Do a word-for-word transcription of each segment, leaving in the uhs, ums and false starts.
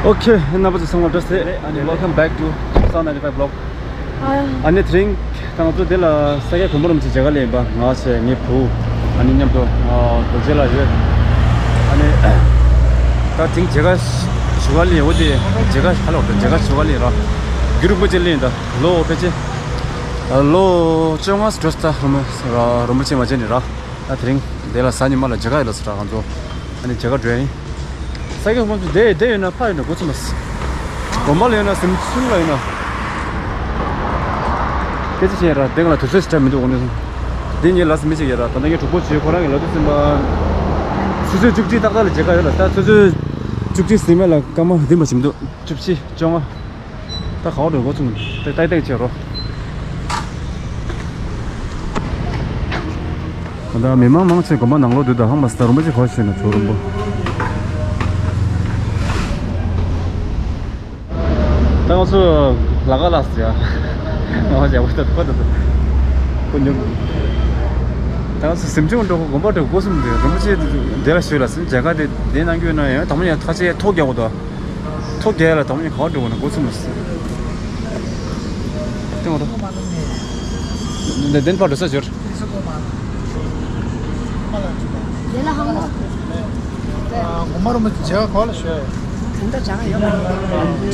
ཨོ་ཁེ། རྣམ་པ་ཚོ་ཚང་མ་བཀྲ་ཤིས་བདེ་ལེགས། ཨ་ནི་welcome back to South ninety-five vlog. ཨ་ནི་དེ་རིང་ད་ང་ཚོ་འདི་ལ་ས་སྐྱ་དགོན་པ་རིན་པོ་ཆེ་མཇལ་ཁ་སླེབས་ཡིན་པ། ང་བཅས་ངའི་བུ་ཨ་ནི་མཉམ་དུ་རྡོ་རྗེ་ལ་ཡོད། ཨ་ནི་ད་དེ་རིང་མཇལ་ཁ་ཞུ་ག་སླེབས་ཡོད། འོ་དེ་མཇལ་ཁ་ཧ་ལོ་མཇལ་ཁ་ཞུ་ག་སླེབས་ར། རྒྱུན་རིང་པོ་ཅིག་སླེབས་ཡིན། ད་ལོ་ཕལ་ཆེར་ལོ་བཅོ་ལྔ་འགྲོ་ས། རིན་པོ་ཆེ་མ་མཇལ་ནས་ར། ད་དེ་རིང་དེ་ལ་གཟའ་ཉི་མ་ལ་མཇལ་ཁ་ཡོད་ལ་ཟེར་ར། ང་ཚོ་ཨ་ནི་མཇལ་ཁ་འགྲོ་ཡིན། ས་སྐྱ་དགོན་པ་དེ་དེ་ཡོད་ན་ཕ་ཡོད་ན་འགོ་ཚུགས་མ་སྲིད། དགོན་པ་ལ་ཡོད་ན་སེམས་ཆུང་ལ་ཡོད་ན། སྐད་ཆ་བཤད་ར་དེ་ང་ལ་དུས་ཚོད་ཞིག་སྤྲད་མི་འདུག་འོ་ནི་འདི་ངའི་ལ་སེ་མི་ཅིག་ཡོད་ར། ད་ལྟ་ངའི་གྲོགས་པོ་བྱོས་ཁོ་རང་གི་ལ་དུས་ཚོད་པ། ཆུ་ཚོད་བཅུ་གཅིག་ཏག་ཏག་ལ་མཇལ་ཁ་ཡོད་ལ། ད་ཆུ་ཚོད་བཅུ་གཅིག་ཟིན་མེད་ལ་སྐར་མ་བདུན་པ་ཞིག་མི་འདུག་བཅུ་བཞི་བཅོ་ལྔ། ད་ག་བ་འགྲོ་འགོ་ཚུགས་ཏེ་ཏག་ཏག་བྱེད་རོགས། ད་མི་མང་མང་ཆེ་དགོན་པ་ནང་ལོགས་འདུག་ད་ཧང་མ་སི་ད་རུམ་པ་ཅིག་གོ་ཤེས་ན་ཚོ་རུམ་པོ། ད་ང་ཚོ་ལ་ག་ལ་སི་ཡ། ང་ཡག་པོ་ད་ཁོ་ད་ཁོ་ཉོ། ད་ང་ཚོ་གཟིམ་ཆུང་འགྲོ་དགོན་པ་འགྲོ་སྒོ་གསུམ་དེ་རིན་པོ་ཆེ་དེ་ལ་ཞུས་ལ་སི་མཇལ་ཁ་དེ་དེ་གནང་རྒྱུ་ཡོད་ན་ཡང་དང་པོ་ཡང་ཐག་ཆེ་ཐོག་རྒྱག་དགོས་དོ། ཐོ་རྒྱག་ལ་དང་པོ་ནས་ག་བ་འགྲོ་དགོས་ན་འགོ་ཚུགས་མ་སྲིད། སྟེང་འོ་འདི་བདེན་པ་འགྲོ་ས་སྦྱོར། དེ་ལ་ཧང་ལོ། ངོ་མ་རུ་མི་བྱེད་ག་ལ་ཞོལ། གང་ལྟར་བྱ་ག་ཡོད་མ་རེད།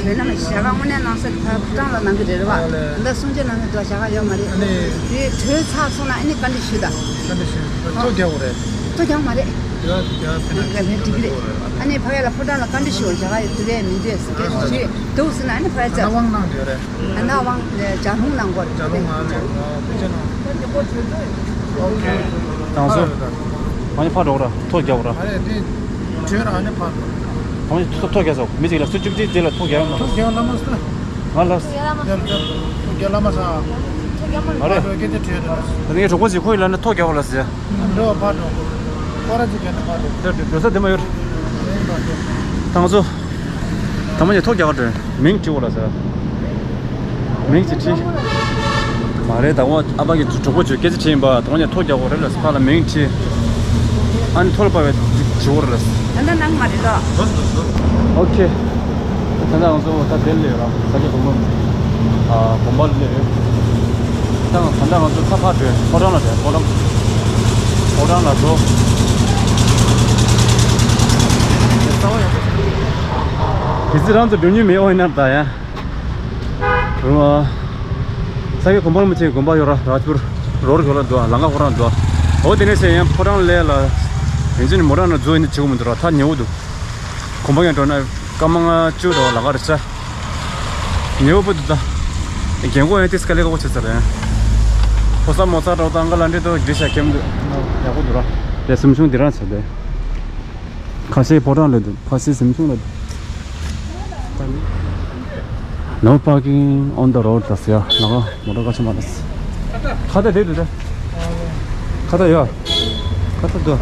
དྲོད་ན་མ་བྱ་ག་དངོས་གནས་ནང་སྲིད་ཕ་བུ་ཀྲང་ལ་ནང་གི་རེད་བ། འདི་སུང་ཅེ་ནང་གི་འགྲོ་བྱ་ག་ཡོད་མ་རེད། དེ་དྲོད་ཚ་སོང་ན་ཨ་ནི་བཀའ་འདྲི་ཞུ་ད། བཀའ་འདྲི་ཞུ། ཐོ་རྒྱག་དགོས་རེད། ཐོ་རྒྱག་མ་རེད། དེ་ལ་དེ་ལ་ཕན་ཐོགས་ཡོད་རེད། ཨ་ནི་ཕ་གི་ལ་ཕོ་བྲང་ལ་བཀའ་འདྲི་ཞུ་བ་བྱ་ག་ཡོད་དུ་རེད་མི་འདོད་ཟེར་སྐད་ཆ་ཞུས་འདུག་ཟེར་ན་ཨ་ནི་ཕ་གི་ཙེ། ཨ་ན་དབང་གནང་ཡོད་རེད། ཨ་ན་དབང་ཇ་ལུང་གནང་དགོས་རེད། ཇ་ལུང་ང་ལས་ང་དཔེ་ཆ་གནང་། ཨོ་ཁེ། དང་སོ། ཨ་ནི་ཕར་འགྲོ་ར་ཐོ་རྒྱག་ར། ཨ་ནི་དེ་བྱོས་ར་ཨ་ནི་ཕར་འགྲོ། དང་ཐོ་ཐོ་རྒྱག་སོ་མི་ཅིག་ལ་སུ་བཅུག་ཅིག་དེ་ལ་ཐོ་རྒྱག་ཡོང་ན། ཐོ་རྒྱག་ལ་མ་སོ། ང་ལ། ཐོ་རྒྱག་ལ་མ་སོ། ཐོ་རྒྱག་མ་རེད། ང་རེད། སྐད་ཆ་དྲིས་ཡོད་དེ་ལ། ད་ངའི་གྲོགས་པོ་ཞིག་ཁོ་ཡི་ལ་ནི་ཐོ་རྒྱག་པ་ལ་ཟེར། འགྲོ་བ་ཕར་འགྲོ། ཁོ་ར་ཅིག་གན་ནས་ཕར་འགྲོ། འགྲོ་འགྲོ་ས་དེ་མ་ཡོད། ད་ང་ཚོ། ད་མ་ཉེ་ཐོག་རྒྱག་ག་འགྲོ། མིང་བྲིས་འོ་ལ་ཟེར། མིང་ཅིག་བྲིས། མ་རེད་ད་ངོ་ཨ་ཕ་གི་གྲོགས་པོ་ཚོས་སྐད་ཆ་དྲིས་ཡིན་པ་ད་མ་ཉེ་ཐོག་རྒྱག་གོ་རེད་ལ་ཕ་ལ་མིང་བྲིས། ཨ་ནི་ཐོ་ལ་པ་བའི་བྲིས་འོ་རེད་ལ། ད་ལྟ་ནང་མ་རེད་ལོ། ཨོ་ཁེ། ད་ལྟ་ང་ཚོ་ད་དེར་སླེབས་ཡོད་ར་ས་སྐྱ་གོང་མ། ཨ་གོམ་པ་ལ་སླེབས་ཡོད། ད་ང་ད་ལྟ་ང་ཚོ་ཁ་ཕར་འགྲོ་ཕོ་བྲང་ལ་འགྲོ་ཕོ་བྲང་། ཕོ་བྲང་ལ་འགྲོ། གལ་སྲིད་རང་ཚོ་འགྲོ་མྱོང་མེད་འོ་ཡིན་ན་ད་ཡ། རུང་ཨ། ས་སྐྱ་གོང་མ་རིན་པོ་ཆེའི་དགོན་པ་ཡོད་ར་རཱཇ་པུར་རོར་གོ་ལ་འདུག་ཨ་ལང་ཀ་ཁོ་རང་འདུག་ཨ། འོ་དེ་ནས་ཟེར་ཡང་ཕོ་བྲང་ལས་ལ། ཡིན་ཚུལ་ནི་མོ་རང་ན་འཛུལ་ཡིན་ནི་བྱེད་དགོས་མི་འདུག་ར་ཐག་ཉེ་བོ་འདུག་གོམ་པ་ཡང་འགྲོ་ན་སྐར་མ་ལྔ་བཅུ་འགྲོ་ལང་ཀ་རེད་ཤག་ཉེ་བོ་པོ་འདུག་ད། རྒན་གོག་ཡང་ཏིས་ཀ་ལེ་ཀ་བོ་བྱེད་ཚར་རེད། ཕོ་གསར་མོ་གསར་འགྲོ་དང་ཀ་ལ་འདྲེ་དོ་འདྲེ་ཤག་ཁེམ་འདུག་ཡག་པོ་འདུག་ར། དེ་གསུམ་ཆུང་འདི་རང་ཚར་དེ། ཁ་ཤས་ཕོ་བྲང་ལ་འདུག་ཁ་ཤས་གཟིམ་ཆུང་ལ་འདུག No parking on the road ད་ཟེར་ཡ་ལ་ང་མོ་ཊ་ཁ་ཤས་མ་རེད། ཁ་བརྡ་དེ་འདུག་ད། ཁ་བརྡ་ཡོད། ཁ་བརྡ་འདུག་ཁ་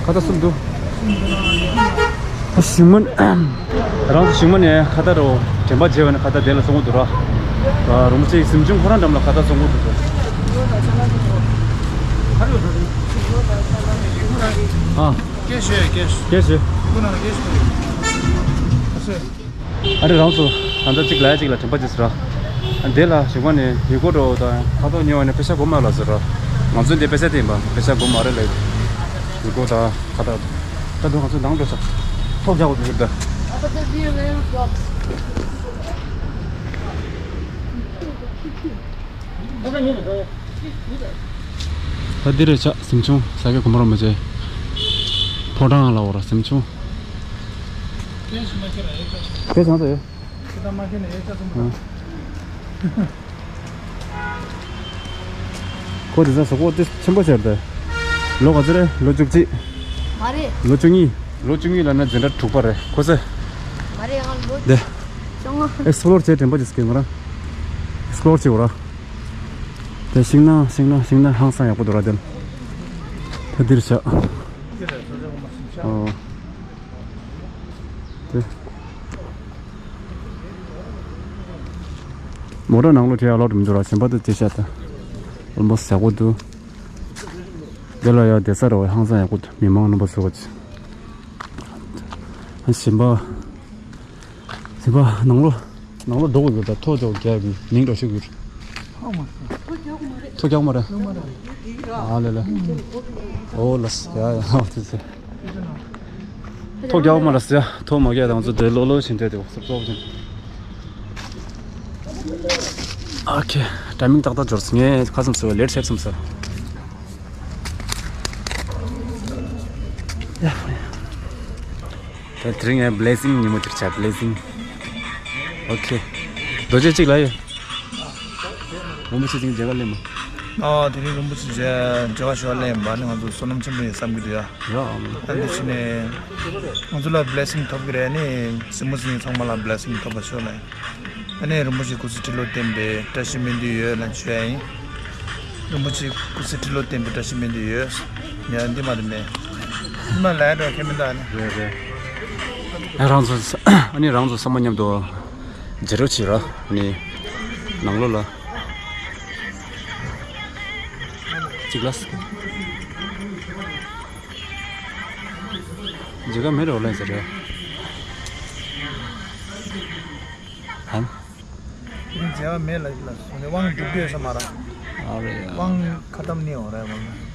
བརྡ་གསུམ་འདུག་ཨ་ཞིང་མ། རང་ཚོ་ཞིང་མ་ནས་ཁ་བརྡ་རོ་དྲན་པ་བརྗེ་བ་ནས་ཁ་བརྡ་དེ་ལ་སོང་གི་འདུག་ར། རུམ་ཆེ་གཟིམ་ཆུང་ཁོ་རང་འགྲམ་ལ་ཁ་བརྡ་སོང་གི་འདུག་ཨ། སྐད་ཤོད་སྐད་ཤོད། སྐད་ཤོད། ཁོ་ན་སྐད་ཤོད། ཨ་ཟེ། ཨ་རེ་རང་ཚོ་ད་ལྟ་གཅིག་ལ་གཅིག་ལ་དྲན་པ་བརྗེས་སོང་ར། འདི་ལ་ཞོགས་པ་ནས་ཡུལ་སྐོར་འགྲོ་དང་ཁ་ཐོག་ཉེ་བ་ནས་པེ་ཤ་སྒོ་མ་ལ་ཟེར་ར། ང་ཚོ་འདི་པེ་ཤ་དེ་ཡིན་པ་པེ་ཤ་སྒོ་མ་རེད་ལ། ཡུལ་སྐོར་དང་ཁ་ཐོག་ད་དུང་ང་ཚོ་ནང་འགྲོ་ས། ཐོག་རྒྱག་དགོས་འདུག་ད། ད་འདི་རེད་ཤག་གཟིམ་ཆུང་ས་སྐྱ་གོང་མ་རིན་པོ་ཆེ། ཕོ་བྲང་ལ་འོ་ར་གཟིམ་ཆུང་། དེ་བྱང་ས་ཡོད། ཁོ་དེ་ཚོ་གཟུགས་པོ་དེ་ཆེན་པོ་ཆེ་རེད། ལོ་ག་ཚོད་རེད། ལོ་བཅུ་གཅིག་མ་རེད། ལོ་བཅུ་གཉིས། ལོ་བཅུ་གཉིས་ལ་ན་འཛིན་གྲྭ་དྲུག་པ་རེད་ཁོ་ཚོ། མ་རེད་ང་ལོ་དེ་བཅོ་ལྔ། ཨེགས་པོ་ལོར་བྱེད་དྲན་པ་ཅིག་སྐྱེ་ང་རང་། ཨེགས་པོ་ལོར་བྱེད་འོ་ར། དེ་ཤིང་ནགས་ཤིང་ནགས་ཤིང་ནགས་ཧང་སང་ཡག་པོ་འདུག་ར་དེ། ད་འདིར་བྱ། ཨོ། དེ། མོ་ཊ་ནང་ལོགས་དེ་ཡར་ལོག་ཏུ་མི་འགྲོ་ར་གཞན་པ་དུ་དེ་ཤ་ད། ཨོལ་མོ་སི་ཡག་པོ་འདུག་དེ་ལ་ཡ་བསྡད་ས་ར་བ་ཧང་སང་ཡག་པོ་འདུག་མི་མང་རྣམ་པ་ཚོ་ག་ཚོད། གཞན་པ། ནི་པ་ནང་ལོ་ནང་ལོ་འགྲོ་དགོས་ཡོད་ད། ཐོ་ཅོག་རྒྱག་གི་མིང་འགྲོ་ཤོད་དགོས། ཐོ་རྒྱག་མ་རེད། ཨ་ལེ་ལེ། ཨོ་ལ་ཡ་ཡ་ཨོ་ཙི་ཙི། ཐོ་རྒྱག་མ་རེད་ཟེར། ཐོ་མ་རྒྱག་དང་ཚོ་དེ་ལོ་ལོ་བཞིན་དེ་དེ་སོབ་སོབ་བཞིན། ཨོ་ཁེ། ཊའི་མིང་ཏག་ཏག་འབྱོར་སོང་། ངས་ཁ་སང་ཟེར་བ་ལེ་ཊི་ཆེ་སོང་ཟེར། ཡ། ད་དེ་རིང་ངའི་བི་ལེ་སིང་ཉིན་མོ་དེར་བྱ། བི་ལེ་སིང་། ཨོ་ཁེ། རྡོ་རྗེ་གཅིག་ལ་ཡོད། རིན་པོ་ཆེ་ཅིག་མཇལ་ཁ་སླེབས་མ། ཨ་དེ་རིང་རིན་པོ་ཆེ་མཇལ་མཇལ་ཁ་ཞུ་བ་སླེབས་ཡིན་པ་ནི་ང་ཚོ་བསོད་ནམས་ཆེན་པོ་ཡིན་བསམ་གྱི་འདུག་ཡ། ཡ། ཨ་འདི་ཕྱི་ནས་ང་ཚོ་ལ་བི་ལེ་སིང་ཐོབ་ཀྱི་རེད། ནི་གཟིགས་མོ་གཟིགས་མཁན་ཚང་མ་ལ་བི་ལེ་སིང་ཐོབ་པ་ཞུ་ལ་ཡིན། ཨ་ནི་རིན་པོ་ཆེ་སྐུ་ཚེ་ཁྲི་ལོ་བརྟན་པའི་བཀྲ་ཤིས་སྨོན་འདུན་ཡོད་ལ་ཞུ་ཡ་ཡིན། རིན་པོ་ཆེ་སྐུ་ཚེ་ཁྲི་ལོ་བརྟན་པའི་བཀྲ་ཤིས་སྨོན་འདུན་ཡོད། ཡ་འདི་མ་རེད་མེད། འདི་མ་ལས་འགྲོ་ཁྱད་མི་འདུག་ཨ་ནི། རེད་རེད། ཨ་རང་ཚོ་ཨ་ནི་རང་ཚོ་བསམ་པ་མཉམ་དུ་མཇལ་རོགས་བྱེད་ར། ཨ་ནི་ནང་ལོགས་ལ་གཅིག་ལ། མཇལ་ཁ་མེད་རོགས་ལན་ཟེར་ར། ཧམ། དེ་རིང་མཇལ་བ་མེད་ལ་ལ་སོང་ནས་དབང་སྒྲུབ་བསྡད་ས་མ་ར། ཨ་རེད། དབང་ཁ་གཏམ་ནི་འོ་ར་མ་ལ།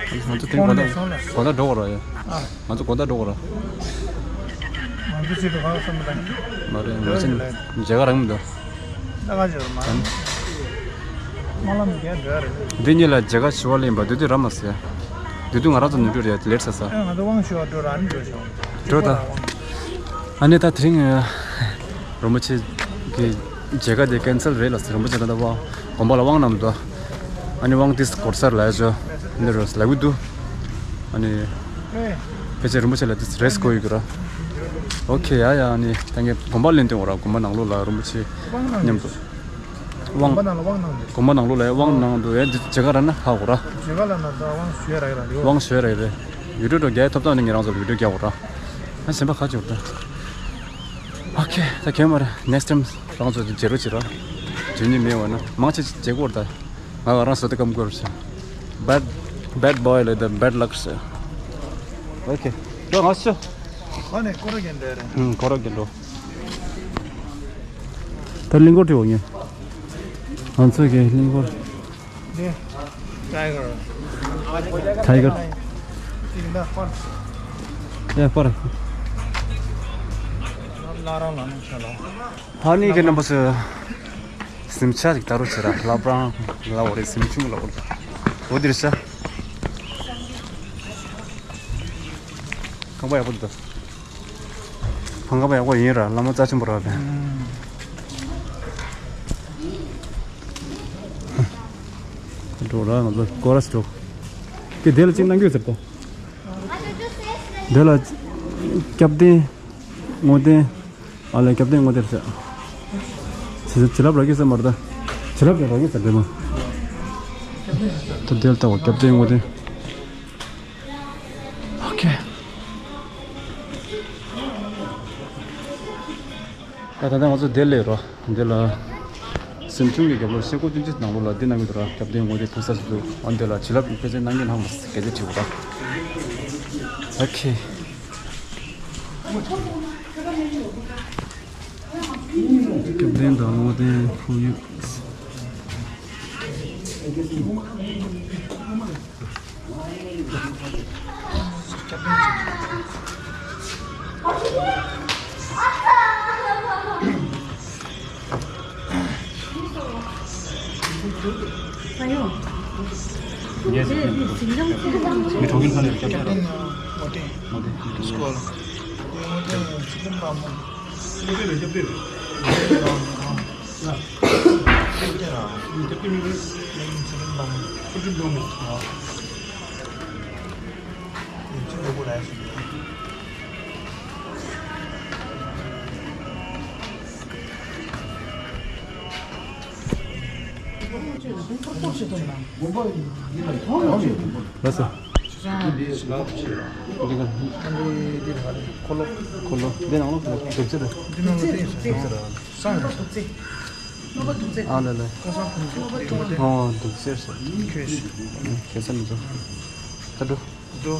ང་ཚོ་དེང་དགོང་དག་དགོང་དག་འགྲོ་དགོས་ར་ཡ། ཨ། ང་ཚོ་དགོང་དག་འགྲོ་དགོས་ར། ང་ཚོ་ཅི་འགྲོ་ག་བསམ་མི་དང་། མ་རེད། ང་ཚོ་མཇལ་ཁ་རག་མི་འདུག་ད་ག་ཅི་མ་རེད། སྨོན་ལམ་རྒྱག་འགྲོ་ཡ་རེད། འདི་གཉིས་ལ་མཇལ་ཁ་ཞུ་བ་ལེན་པ་དུས་དུས་ར་མ་ཟེར། དུས་དུས་ང་རང་ཚོ་ནུས་སྤྲོད་རེད་ལེར་ས་ས། ཨ་ང་ཚོ་དབང་ཞུ་བ་འགྲོ་ར་ནི་འགྲོ་ཤོག་འགྲོ་ད། ཨ་ནི་ད་དེ་རིང་རིན་པོ་ཆེ་གི་མཇལ་ཁ་དེ་ཀན་སལ་རེད་ལ་ཟེར། རིན་པོ་ཆེ་ད་ལྟ་དབང་དགོན་པ་ལ་དབང་གནང་འདུག་ཨ་ནི་དབང་ཏིས་སྐོར་སར་ལ་ཡ་ཅོ་འདི་རོ་ལ་བུ་འདུག་ཨ་ནི་ཕལ་ཆེར་རིན་པོ་ཆེ་ལ་ཏིས་རེས་དགོས་ཡོད་ཀྱི་ར། ཨོ་ཁེ། ཡ་ཡ། ཨ་ནི་ད་ངས་དགོན་པ་ལེན་སྟོན་འོ་ར། དགོན་པ་ནང་ལོགས་ལ་རིན་པོ་ཆེ་མཉམ་དུ། དབང་། དགོན་པ་ནང་ལ་དབང་གནང་འདུག་དགོན་པ་ནང་ལོགས་ལ་དབང་གནང་འདུག་ཨེ་འདི་མཇལ་ཁ་རག་ན་ཧ་གོ་ར། མཇལ་ཁ་ལ་ན་ད་དབང་ཞུ་ཡ་རག་ར་རེད། དབང་ཞུ་ཡ་རག་རེད། ཡུ་ཊུབ་འགྲོ་རྒྱག་ཐོབ་ཐང་ནི་ངས་རང་ཚོ་ལ་ཡུ་ཊུབ་རྒྱག་གོ་ར། ཨ་གཞན་པ་ག་ཅིག་ར། ཨོ་ཁེ། ད་གལ་མ་རེད། ནེགསི་ཊའིམ་རང་ཚོ་མཇལ་རོགས་བྱེད་ར། འཇུ་ཉི་མེད་བ་ན་མང་ཆེ་མཇལ་གོ་ར། ད་ང་རང་སོ་ཏི་ཀམ་གོ་ར་ཤ། Bad bad boy like the bad luck ཤ། ཨོ་ཁེ། ད་ང་ཤོ། ཁ་ནས་སྐོར་ར་གྱིན་འདྲ་རེད། ཧུམ། སྐོར་ར་གྱིན་འགྲོ། ད་གླིང་སྐོར་དེ་འོ་ཉེ། ང་ཚོ་གི་གླིང་སྐོར། ནི། ཊའི་གར། ཊའི་གར། ཅིག་ད་པར། ཡ་པར། ལ་རང་ལ་ནང་ཆ་ལ། ཧ་ནི་གི་རྣམ་པ་ཚོ། གཟིམ་ཆ་ཅིག་ལྟ་རོགས་བྱེད་ར། ལབ་རང་ལ་འོ་རེད། གཟིམ་ཆུང་ལ་འོ་རེད། འོ་འདིར་ཤ། ཁང་པ་ཡག་པོ་འདུག་ད། ཁང་པ་ཡག་པོ་ཡིན་ར། བླ་མ་རྩ་ཆེན་པོ་ར་བས། འགྲོ་ར་ང་ཚོ་སྐོར་ར་འགྲོ། ཀི་དེ་ལ་གཅིག་གནང་རྒྱུ་ཟེར་ཏོ། དེ་ལ་སྐྱབས་རྟེན་བསྔོ་རྟེན། ཨ་ལས་སྐྱབས་རྟེན་བསྔོ་རྟེན་ཟེར། བྱིན་བྱིན་རླབས་རག་གི་ཟེར་མ་རེད་ད། བྱིན་རླབས་ཀྱང་རག་གི་ཟེར་དེ་མ། ད་དེ་ལ་ལྟ་བ་སྐྱབས་རྟེན་བསྔོ་རྟེན། ཨོ་ཁེ། ད་ད་ལྟ་ང་ཚོ་དེ་ལས་རོ། འདི་ལ་གཟིམ་ཆུང་གི་རྒྱབ་ལོགས་ཤེལ་སྒོ་ཆུང་ཆུང་ནང་ལོགས་ལ་འདི་གནང་གི་འདུག་ར། སྐྱབས་རྟེན་བསྔོ་རྟེན་ཕུལ་ས་ཞིག་འདུག་ཨ་འདི་ལ་བྱིན་རླབས་ཕལ་ཆེར་གནང་གི་གནང་མ་སྐད་ཆ་དྲིས་པ་ར། ཨོ་ཁེ། སྐྱབས་རྟེན་དང་བསྔོ་རྟེན་ཕུལ་ཡོད། ལགས་སོ། འདི་ག་འདི་འདི་ཧ་ལས་འཁོར་ལོ། འཁོར་ལོ་འདི་ནང་ལོགས་འདུག་ཚེ་རེད། འདི་ནང་ལོགས་འདི་ཡིན་ཟེར། སང་། ཨ་ལ་ལ། ཨོ་འདུག་ཚེ་ཟེར། ཁྱོད་ཤི། ཁྱོད་ས་མི་འདུག་ད་འགྲོ། འགྲོ།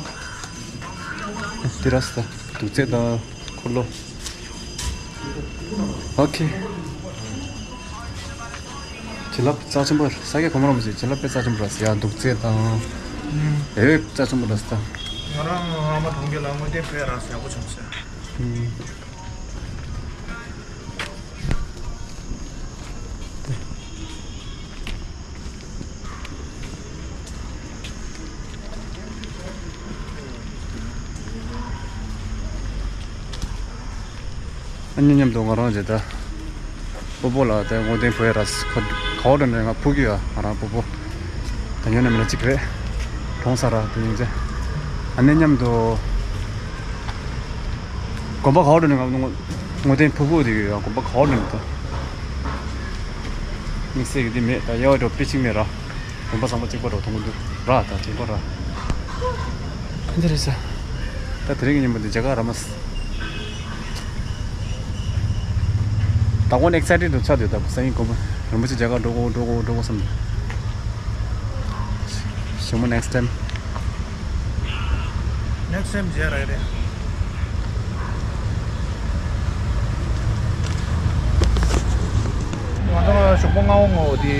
དེ་ར་ས། འདུག་ཚེ་དང་འཁོར་ལོ། ཨོ་ཁེ། བྱིན་རླབས་རྩ་ཆེན་པོ། ས་སྐྱ་གོང་མ་རིན་པོ་ཆེ་བྱིན་རླབས་དཔེ་རྩ་ཆེན་པོ་རེད་ཟེར་ཡ། འདུག་ཚད་དང་། ཨེ་ཝེ་རྩ་ཆེན་པོ་རེད་ཟེར། ང་རང་ཨ་མ་གྲོངས་རྗེས་ལ་དངོས་བསྟན་ཕེབས་ར་ཟེར་ཡག་པོ་བྱུང་ཟེར། ཨ་ནི་མཉམ་དུ་ང་རང་རྗེ་ད་སྤོ་བོ་ལ་དེ་དངོས་བསྟན་ཕུལ་ཡ་ར། ཁ་ཁ་བ་འགྲོ་ནས་ང་ཕུལ་གྱི་ཡོད། ང་རང་སྤོ་བོ་ད་ཉོ་ན་མི་ན་གཅིག་རེད། གྲོངས་ཚར་ར་དེ་ཡིན་ཚེ། ཨ་ནི་མཉམ་དུ་དགོན་པ་ག་བ་འགྲོ་ནས་ང་དངོས་བསྟན་ཕུལ་ཕུལ་དེ་ཡོད། དགོན་པ་ག་བ་འགྲོ་ནས་ད་དམིགས་བསལ་གྱི་དེ་མེད། ད་དབྱེ་བ་འདྲ་པོ་དཔེ་གཅིག་མེད་ར། དགོན་པ་ཚང་མ་གཅིག་པ་འདྲ་མཐོང་གི་འདུག་ར། ད་གཅིག་པ་ར། འདི་རེད་ས། ད་དེ་རིང་གི་ཉིན་མོ་འདི་མཇལ་ཁ་རག་མ་སོང་། ད་དགོང་ཨེག་སའི་ཊེཌ་འདུག་ཆགས་འདུག་ད་སང་ཉིན་དགོན་པ་རིན་པོ་ཆེ་མཇལ་ཁ་འགྲོ་དགོས་འགྲོ་དགོས་འགྲོ་དགོས་བསམ་འདུག་ཞོགས་པ་ནེགསི་ཊའིམ། ནེགསི་ཊའིམ་མཇལ་རག་རེད། ང་ཚོ་ཞོགས་པ་སྔ་པོ་ངོ་དེ་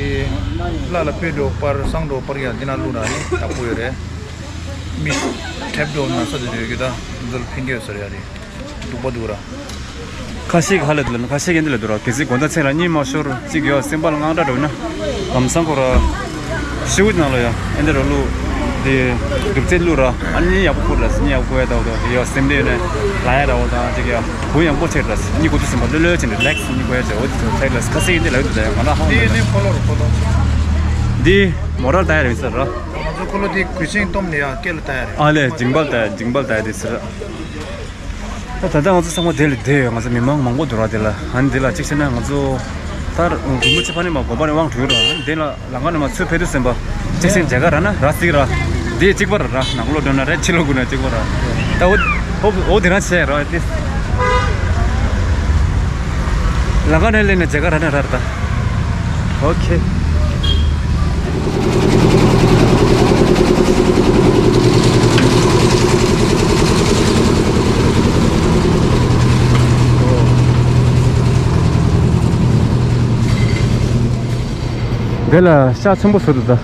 བླ་ལ་སྤོས་འགྲོ་པར་བསང་འགྲོ་པར་ཡ་འདི་ན་བླུགས་ན་ནི་ཡག་པོ་ཡོད་རེད། མི་ཁྲེབ་འགྲོ་ན་ས་དེ་ཡོད་ཀྱི་ད་འཛོལ་ཕིང་གི་ཡོད་ས་རེད་ཡ་རེད། སྡུག་པ་འདུག་ར། ཁ་ཤས་ཀྱི་ཧ་ལས་འདི་ལ་ཁ་ཤས་ཀྱི་འདི་ལ་འདུག་ར། གལ་སྲིད་དགོང་དག་མཚན་ལ་གཉིད་མ་ཤོར་གཅིག་ཡོད་སེམས་པ་ལ་དངངས་སྐྲག་འགྲོ་ན་ལམ་སང་ཁོ་ར་ཤིའུ་ནང་ལ་ཡ་ཨེ་འདི་ར་བླུགས། དེ་སྒྲུབ་རྩེ་བླུགས་ར། ཨ་ནི་ཡག་པོ་ཁུར་ལ་གཉིད་ཡག་པོ་ཁུར་ཡ་ད་འོ་ད་དེ་ཡ་སེམས་བདེ་ཡོད་ན་ལ་ཡ་ར་འོ་ད་ཅིག་ཡ་གུ་ཡངས་པོ་ཆེ་ར། གཉིད་ཁུག་དུས་སེམས་པ་ལྷོད་ལྷོད་བྱས་ནས་རི་ལེག་སི་གཉིད་ཁུག་ཡ་བྱས་འོ་དེ་ཚོ་ཆགས་ར། ཁ་སེང་འདི་ལ་ཡོད་དུ་ད་ཡ་ང་ལ་ཧ་འདི་ནི་ཁོ་ལོ་རུ་ཁོ་ལོ། འདི་མོ་རལ་ད་ཡ་རེད་ཟེར་ར། ང་ཚོ་ཁོ་ལོ་དེ་གུས་ཤིང་སྟོམ་ནས་ཡ་སྐེ་ལ་ད་ཡ་རེད། ཨ་ལས་འཇིང་པ་ལ་ད་ཡ་འཇིང་པ་ལ་ད་ཡ་རེད་ཟེར། ད་ད་ལྟ་ང་ཚོ་ཚང་མ་དེ་ལ་བསྡད་ཡོད། ང་ཚོ་མི་མང་མང་པོ་འདུག་ར་དེ་ལ། ཨ་ནི་དེ་ལ་གཅིག་བྱས་ན་ང་ཚོ་ད་རིན་པོ་ཆེ་ཕ་ནས་མ་དགོན་པ་ནས་དབང་གྲོལ་ར། ཨ་ནི་དེ་ལ་ལམ་ཁ་ནས་མ་ཚུར་ཕེབས་དུས་སེམས་པ་གཅིག་བྱས་མཇལ་ཁ་རག་ན་རག་སྲིད་ར། དེ་གཅིག་པ་ར་ར་ནང་ལོགས་འགྲོ་ན་ར་ཕྱི་ལོགས་སྒུག་ན་གཅིག་པ་ར། ད་འོ་འོ་འོ་དེ་རང་བྱས་ར་དེ། ལམ་ཁ་ནས་སླེབས་ནས་མཇལ་ཁ་རག་ན་རག་ར་ད། ཨོ་ཁེ། འདི་ལ་ཤ་ཚོན་པོ་བཟོ་འདུག་ད།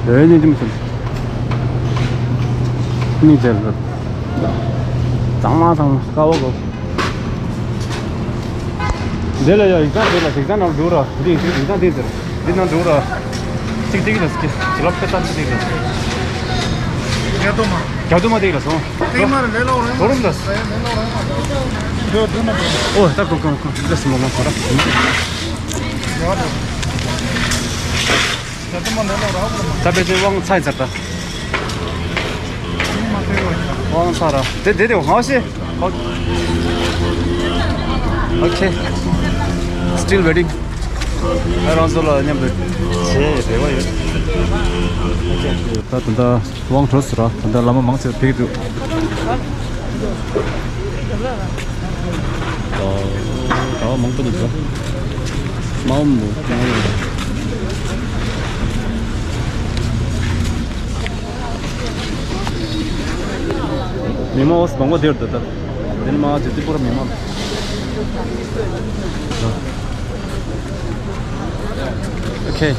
འོ་སྙིང་རྗེ་མོ་བཟོ་འདུག་སྙིང་རྗེ་ལ། གཙང་མ་གཙང་མ་དཀར་པོ་གོ། འདི་ལ་ཡ་ཡིག་ཚང་འདི་ལ་ཡིག་ཚང་ནང་འདུག་ར། འདི་ཡིག་ཚང་འདི་འདིར་འདི་ནང་འདུག་ར། ཅིག་ཏིག་ལ་སྐྱེ་ཅི་ལབ་ཁེ་ཏང་ཅིག་ཏིག་ལ་སོང་། རྒྱ་དུ་མ་རྒྱ་དུ་མ་ཏིག་ལ་སོང་། ཏིག་མ་རེད་ལེ་ལོ་རེད། ལོ་རུམ་དང་། འདི་འདི་ནང་འདུག་ཨོ་ད་ཁོ་ཁོ་ཁོ་འདི་སུ་མ་མ་ཁོ་ར། རྒྱ་དུ་མ་ལེ་ལོ་ར་ཧ་གོ་མ། ད་པེ་ཅིན་དབང་ཚ་ཡིན་ཚར་ད། དབང་ཚ་ར། དེ་དེ་དེ་ཧང་ཤེ། Okay. Still waiting. ང་རང་ཚོ་ལ་མཉམ་དུ་བྱེད་རེ་བ་ཡོད། Okay. ད་ད་ལྟ་དབང་གྲོལ་སོང་ར། ད་ལྟ་བླ་མ་མང་ཆེ་བ་ཕེབས་འདུག་ད་ད་མང་པོ་འདུག་ར། མ་འོངས་མོ། མི་མང་འོ་སི་མང་པོ་དེར་འདུག་ད། དེ་ནི་མ་ཇོ་ཏི་པུར་མི་མང་། Okay.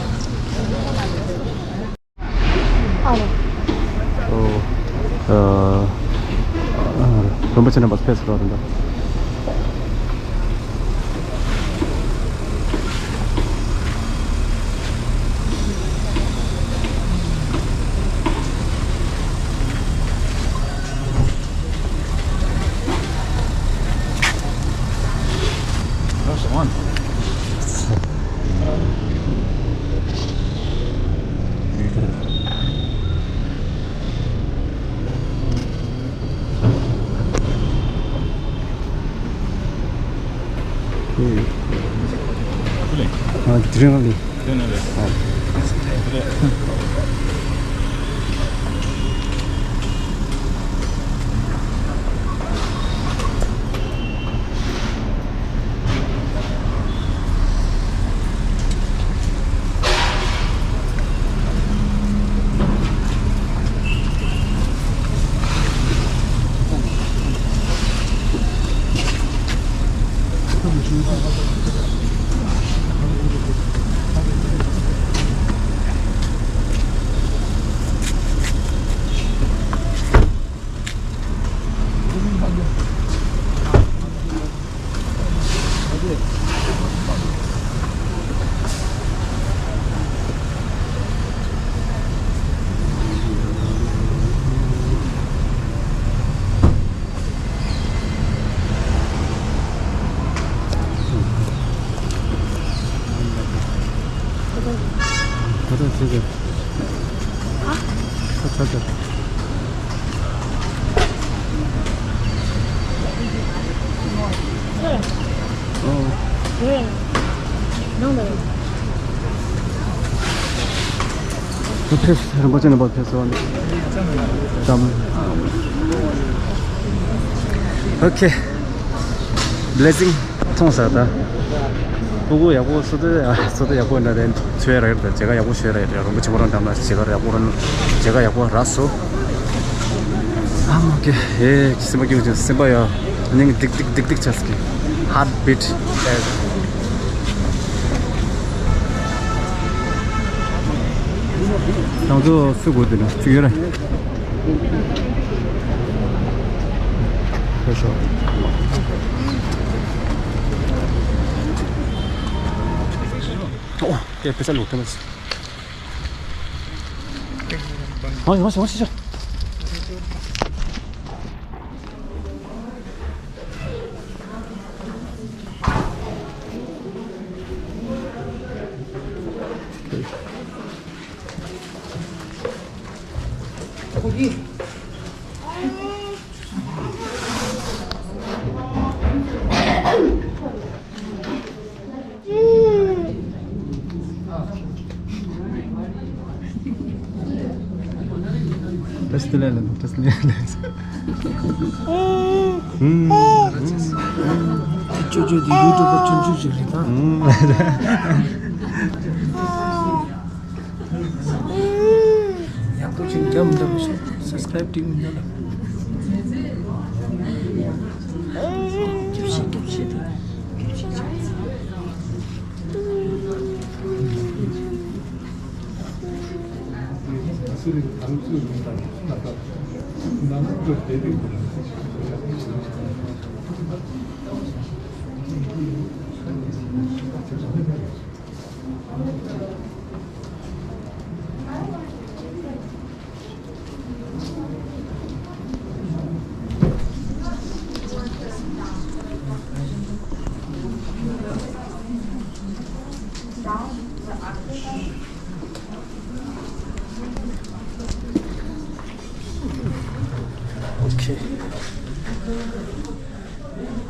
ཨོ། ཨ། རིན་པོ་ཆེ་རྣམ་པ་ཕེབས་སོང་ར་ད། ཨ། དེ་རིང་ལ། དེ་ནས་རེད། ཨ། ད་ད་ཚེ་ཚེ། ཨ། ད་ད་ད། ཨོ། ད་ཕེབས་རིན་པོ་ཆེ་རྣམ་པ་ཕེབས་སོང་། ཙམ། ཨོ་ཁེ། Blessing མཐོང་ས་ད། སྤུ་གུ་ཡག་པོ་བསོད་བདེ་ཨ། བསོད་བདེ་ཡག་པོ་འདྲ་རེད། ཚོད་ར་ཡོད་ད། མཇལ་ཁ་ཡག་པོ་ཞེ་ར་ཡོད་ར། རིན་པོ་ཆེ་ཁོ་རང་འགྲམ་ལ་མཇལ་ཁ་ཡག་པོ་ར། མཇལ་ཁ་ཡག་པོ་རག་སོང་། ཨ་མ་ཀེ། ཨེ་སེམས་པ་སྐྱིད་པོ་བྱུང་། སེམས་པ་ཡ་སྙིང་ཏིག་ཏིག་ཏིག་ཏིག་ཆགས་ཀྱི། Heart beat། ཁྱེད་ཚོ་སུ་དགོས་འདུག་ན་ཅིག་ཡོད་ར། ཁྱེད་ཚོ། ཨོ། ཀྱེ་ཕེ་ས་ལོག་ཐེ་མ་སི། ཨོ་ཡོང་ཤོག་ཡོང་ཤོག་ཏེས་ཏི་ལེ་ལེ། ཏེས་ཏི་ལེ་ལེ། ཨུམ། ཅོ་ཅོ་འདི་ཡུ་ཊུབ་པར་ཆུང་ཆུང་ཞིག་རེད་ད། ཨུམ། ཡག་པོ་ཅིག་རྒྱབ་འདྲ་པོ་ཞིག་སབ་སི་ཀ་རེབ་ཏིག་མི་འདྲ་ལ། རྒྱབ་ཤིག་རྒྱབ་ཤིག་དང་། རྒྱབ་ཤིག་རྒྱབ་ཤིག། ཨོ་ཁེ།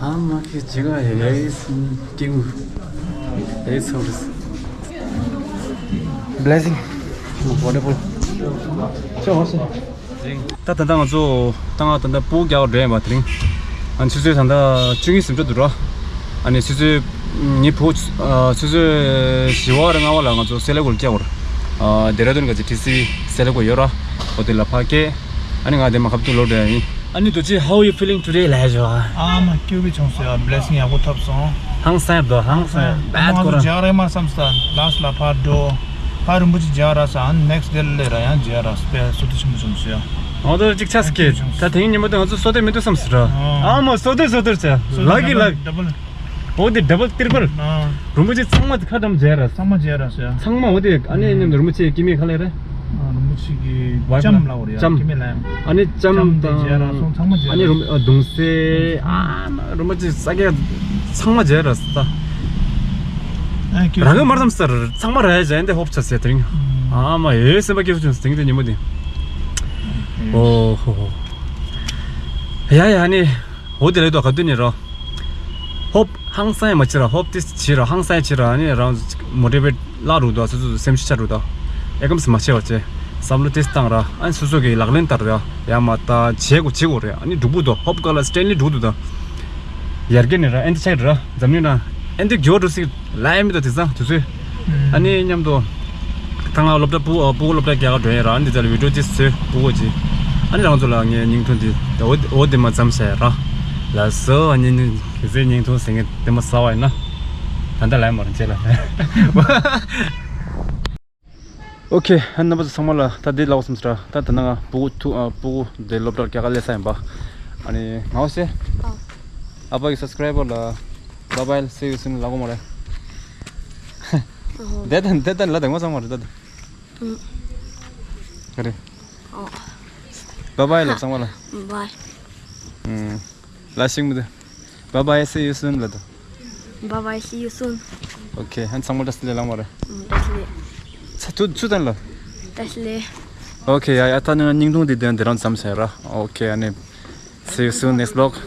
ཨ་མ་ཀི་ཇི་ག་ཡེ་ཡེ་སི་ཀིང་ཡེ་སོ་རིས། Blessing། Wonderful། ཅོ་ཧོ་སེ། ད་ད་ལྟ་ང་ཚོ་ད་ང་ད་ལྟ་སྤུ་གུ་རྒྱག་འགྲོ་ཡིན་པ་དེ་རིང་། ཨ་ནི་ཆུ་ཚོད་ད་ལྟ་བཅུ་གཉིས་ཟིན་འགྲོ་འདུག་ར། ཨ་ནི་ཆུ་ཚོད་ཉི་ཕོ་ཆུ་ཚོད་བཞི་པ་རེ་ལྔ་པ་ལ་ང་ཚོ་སེ་ལ་ཀོ་ལ་སྐྱེལ་བར། ཨ་ཌེ་ར་ཌུན་ག་ཅི་ཊི་སི་སེ་ལ་ཀོ་ཡོད་ར། འོ་དེ་ལ་ཕ་སྐྱེལ། ཨ་ནི་ང་དེ་མ་ཁབ་ཏུ་ལོག་འགྲོ་ཡ་ཡིན། ཨ་ནི་རྡོ་རྗེ། How you feeling today? ལབ་ཞོ། ཨ་མ་སྐྱོ་གི་བྱུང་སོང་ཡ། Blessing ཡག་པོ་ཐོབ་སོང་། ཧང་སང་ཡ་འདུག་ཧང་སང་ཡ། ཨ་མ་ང་ཚོ་མཇལ་རེ་མ་བསམ་ས་ལ་སི་ལ་ཕར་འགྲོ། ཕར་རིན་པོ་ཆེ་མཇལ་ར་ས་ཨ་ནི་ནེག་སི་ཌེ་ལ་ར་ཡང་མཇལ་ར་སྤེ་སོ་ཏི་ཆུང་ཆུང་སོ་ཡ། ང་ཚོ་གཅིག་ཆགས་ཀྱི་ད་དེ་ཉིན་མོ་དེ་ང་ཚོ་སོ་ཏི་མི་འདུག་བསམ་སོ་ར། ཨ་མ་སོ་ཏི་སོ་ཏི་ཆ་ལ་གི་ལ་གི། འོ་དེ་ཌ་བལ་ཏྲི་པལ། རིན་པོ་ཆེ་ཚང་མ་ཁ་འགྲམ་མཇལ་ར། ཚང་མ་མཇལ་ར་ཟེར། ཚང་མ་འོ་དེ་ཨ་ནེ་མཉམ་དུ་རིན་པོ་ཆེ་སྐྱེ་དམན་ག་ལེ་རེད། རིན་པོ་ཆེ་གི་ལྕམ་ལ་འོ་རེད་ཡ། ལྕམ་སྐྱེ་དམན་ལ་ཡ། ཨ་ནེ་ལྕམ་དང་། ལྕམ་དེ་མཇལ་ར་སོང་། ཚང་མ་མཇལ་ར། ཨ་ནེ་རིན་གདུང་སྲས་ཨ་མ་རིན་པོ་ཆེ་ས་ག་ཚང་མ་མཇལ་ར་ཟེར་ད། རང་གི་མར་ཙམ་ཟེར་ཚང་མ་ར་ཡ་མཇལ་འདི་ཧོབ་ཆ་ཟེར་དེ་རིང་། ཨ་མ་ཡོད་སེམས་པ་སྐྱིད་པོ་བྱུང་ཟེར་དེ་ཉིན་མོ་དེ། ཨོ་ཧོ་ཧོ། ཡ་ཡ་ཨ་ནེ། འོ་དེ་ལས་དོ་ག་དུས་ནས་རོ། ཧོབ་ཧང་སང་ཡ་མ་བྱེད་ར། ཧོབ་ཏིས་བྱེད་ར། ཧང་སང་ཡ་བྱེད་ར། ཨ་ནི་རང་མོ་ཊི་ཝེཊ་བརླག་རུག་དོ། སོ་སོ་སེམས་ཤུགས་ཆག་རུག་དོ། ཨེ་ཀམ་སི་མ་བྱེད་བ་བྱེད། བསམ་བློ་ཏིས་བཏང་ར། ཨ་ནི་སོ་སོ་གི་ལག་ལེན་བསྟར་ར། ཡ་མ་ད་བྱེད་དགོས་བྱེད་དགོས་རེད། ཨ་ནི་འགྲུག་པོ་དོ། ཧོབ་ག་ལ་སི་ཊེན་ལི་འགྲུག་དོ་ད། ཡར་རྒྱས་ནས་ར་ཨེ་འདི་ཆགས་ར། འཛམ་གླིང་ན་ཨེ་འདི་འགྱུར་བ་འགྲོ་སྲིད། ལ་ཡ་མི་འདུག་དེང་སང་དུས་ཚོད། ཨ་ནི་མཉམ་དུ། ད་ང་སློབ་གྲྭ་སྤུ་སྤུ་གུ་སློབ་གྲྭ་རྒྱག་ག་འགྲོ་ཡིན་ར། ཨ་ནི་དེ་ལ་བི་ཌིའོ་ཅིག་བཟོས་སྤུ་གུ་ཅིག་ཨ་ནི་རང་ཚོ་ལ་ངའི་བརྙན་ཐུང་འདི་འོ་འོ་དེ་མ་བརྩམས་བྱས་ར། ལགས་སོ། ཨ་ནི་ནི་གལ་སྲིད་བརྙན་ཐུང་ཟེར་མཁན་དེ་མ་གསར་པ་ཡིན་ན། ད་ལྟ་ལ་ཡ་མ་རུང་བྱས་ལ། ཨོ་ཁེ། ཨ་ནི་རྣམ་པ་ཚོ་ཚང་མ་ལ་ད་འདི་ལབ་བསམ་སོང་ར། ད་ད་ནང་ང་སྤུ་གུ་ཐུག་ཨ་སྤུ་གུ་འདི་སློབ་གྲྭར་རྒྱག་ག་སླེབས་ས་ཡིན་པ། ཨ་ནི་ང་འོ་ཤེ། ཨ་ཕ་གི་སབ་སི་ཀ་རའི་བར་ལ་bye bye see you soon ལབ་དགོས་མ་རེད། ཨོ་ཧོ། དེ་ལྟ་དེ་ལྟ་ལ་དེ་ངོ་ཚང་མ་རེད་ད། ཨུ། ག་རེ། ཨོ། bye bye ལབ་ཚང་མ་ལ། bye། ཨུ། ལ་ཤིག་མི་འདུག bye bye see you soon ལབ་དང་། bye bye see you soon། ཨོ་ཁེ། ཨ་ནི་ཚང་མ་བཀྲ་ཤིས་བདེ་ལེགས་ལབ་མ་རེད། ཨུ། བཀྲ་ཤིས་བདེ་ལེགས། ཚུ་ཚུ་དང་ལ། ད་ལེ། Okay, ཡ་ཡ། ད་ནི་ང་སྙིང་ཐུང་འདི་དོན་འདི་རང་ཙམ་ཟེར་ར། Okay, ཨ་ནི། See you soon, next vlog.